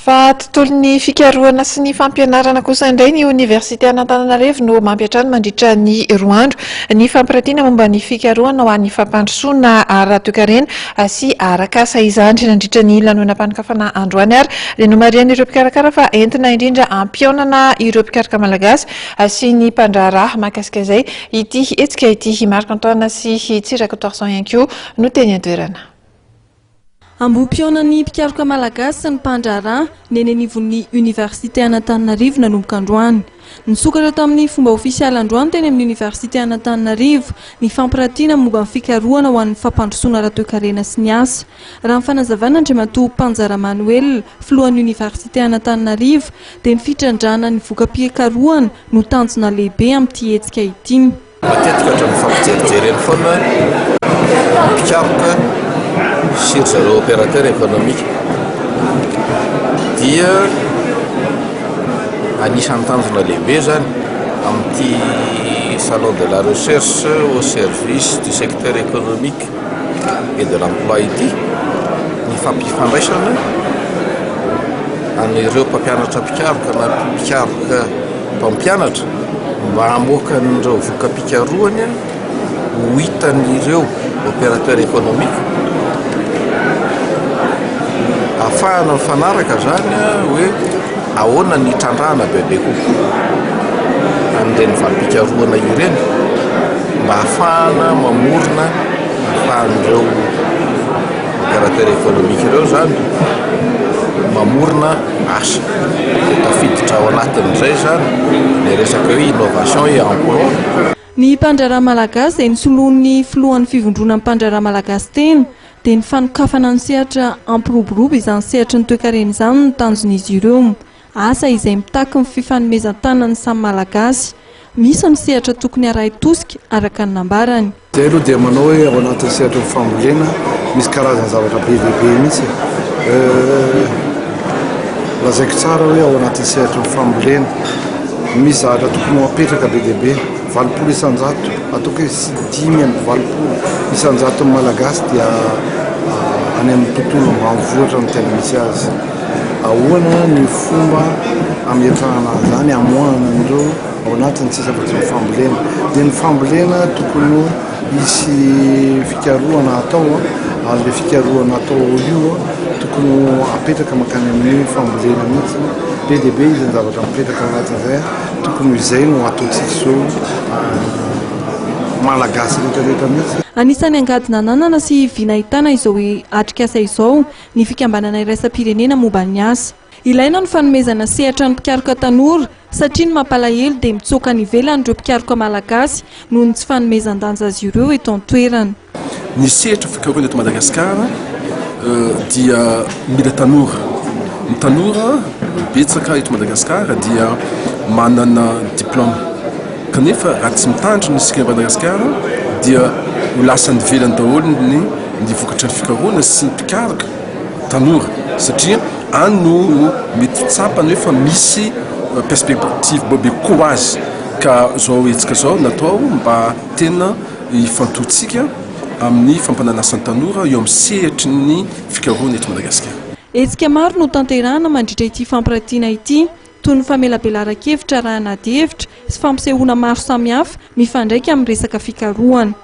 Fa tontolon'ny fikarohana sy ny fampianarana kosa indray ny oniversite an'Antananarivo no mampiantrano mandritra ny roa andro ny fampirantiana momba ny fikarohana ho an'ny fampandrosoana ara-toekarena sy arak'asa izany. Nandritra ny lanonam-panokafana androany ary dia nomarihan'ireo mpikarakara fa entina indrindra hampihaonana ireo mpikaroka malagasy sy ny mpandraharaha mahakasika izay ity hetsika ity. Marc Antoine sy Tsirakotoarison ihany koa no teny an-toerana. Ambohipihaonan'ny mpikaroka malagasy sy ny mpandraharaha ny eny anivon'ny Oniversite an'Antananarivo nanomboka androany. Nisokatra tamin'ny fomba ofisialy androany teny amin'ny Oniversite an'Antananarivo ny fampirantiana momba ny fikarohana ho an'ny fampandrosoana ara-toekarena sy ny asa. Raha ny fanazavan'Andriamatoa Mpanjara Manoel, filohan'ny Oniversite an'Antananarivo, dia ny fitrandrahana ny voka-pikarohana no tanjona lehibe amin'ity hetsika ity. Matetika ohatran'ny mifampijerijery eny foana ny mpikaroka sy ry zareo opérateur économique. Dia anisan'ny tanjona lehibe izany amin'ity salon de la recherche au service du secteur économique et de l'emploi ity ny fampifandraisana an'ireo mpampianatra mpikaroka na mpikaroka mpampianatra mba hamoaka an'ireo voka-pikarohany ho hitan'ireo opérateur économique ahafahana mifanaraka zany hoe ahoana ny hitrandrahana bebe kokoa an'ireny valim-pikarohana ireny mba ahafahana mamorona ahafahan'ireo opérateur économique ireo zany mamorona asa. Dia tafiditra ao anatin'izay izany ilay resaka hoe innovation et emploi. Ny mpandraharaha malagasy izay nosoloan'ny filohan'ny fivondronan'ny mpandraharaha malagasy tena dia ny fanokafana ny sehatra hampiroborobo izany sehatry ny toekarena izany no tanjon'izy ireo. Asa izay mitaky ny fifanomezan-tanan'ny samy malagasy. Misy ny sehatra tokony harahin-tosika araka ny nambarany. Izay aloha dia manao hoe ao anatin'ny sehatry ny fambolena misy karazana zavatra be dia be mihitsy e. Lazaiko tsara hoe ao anatin'ny sehatry ny fambolena misy zavatra tokony ho apetraka be dia be. 80%, ataoko hoe 85 isan-jaton'ny Malagasy dia any amin'ny tontolo ambanivohitra no tena misy azy. Ahoana ny fomba ametrahana an'izany, amoahana an'ireo ao anatiny tsisy afa-tsy ny fambolena. Dia ny fambolena tokony ho hisy fikarohana atao ary ilay fikarohana atao io tokony ho apetraka mankany amin'ny fambolena mihitsy. Be dia be izany zavatra mipetraka ao anatin'izay, tokony ho izay no ataontsika izao Malagasy rehetra rehetra mihitsy. Anisan'ny angady nananana sy vy nahitana izao atrikasa izao ny fikambanana iraisam-pirenena momba ny asa. Ilaina ny fanomezana sehatra ny mpikaroka tanora satria ny mampalahelo dia mitsoaka any ivelany ireo mpikaroka malagasy noho ny tsy fanomezan-danja azy ireo eto an-toerana. Ny sehatra fikarohana eto Madagasikara dia mila tanora. Ny tanora betsaka eto Madagasikara dia manana diplaoma kanefa raha tsy mitandrina isika eto Madagasikara dia ho lasa any ivelany daholo ny ny vokatry ny fikarohana sy ny mpikaroka tanora satria any no mety tsapany hoe fa misy perspective bebe kokoa ho azy ka zao hetsika zao natao mba tena hifantohantsika amin'ny fampanan'asa ny tanora eo amin'ny sehatry ny fikarohana eto Madagasikara. Hetsika maro no tanterahana mandritra ity fampirantiana ity, toy ny famelabelaran-kevitra arahana adihevitra sy fampisehoana maro samihafa mifandraika amin'ny resaka fikarohana.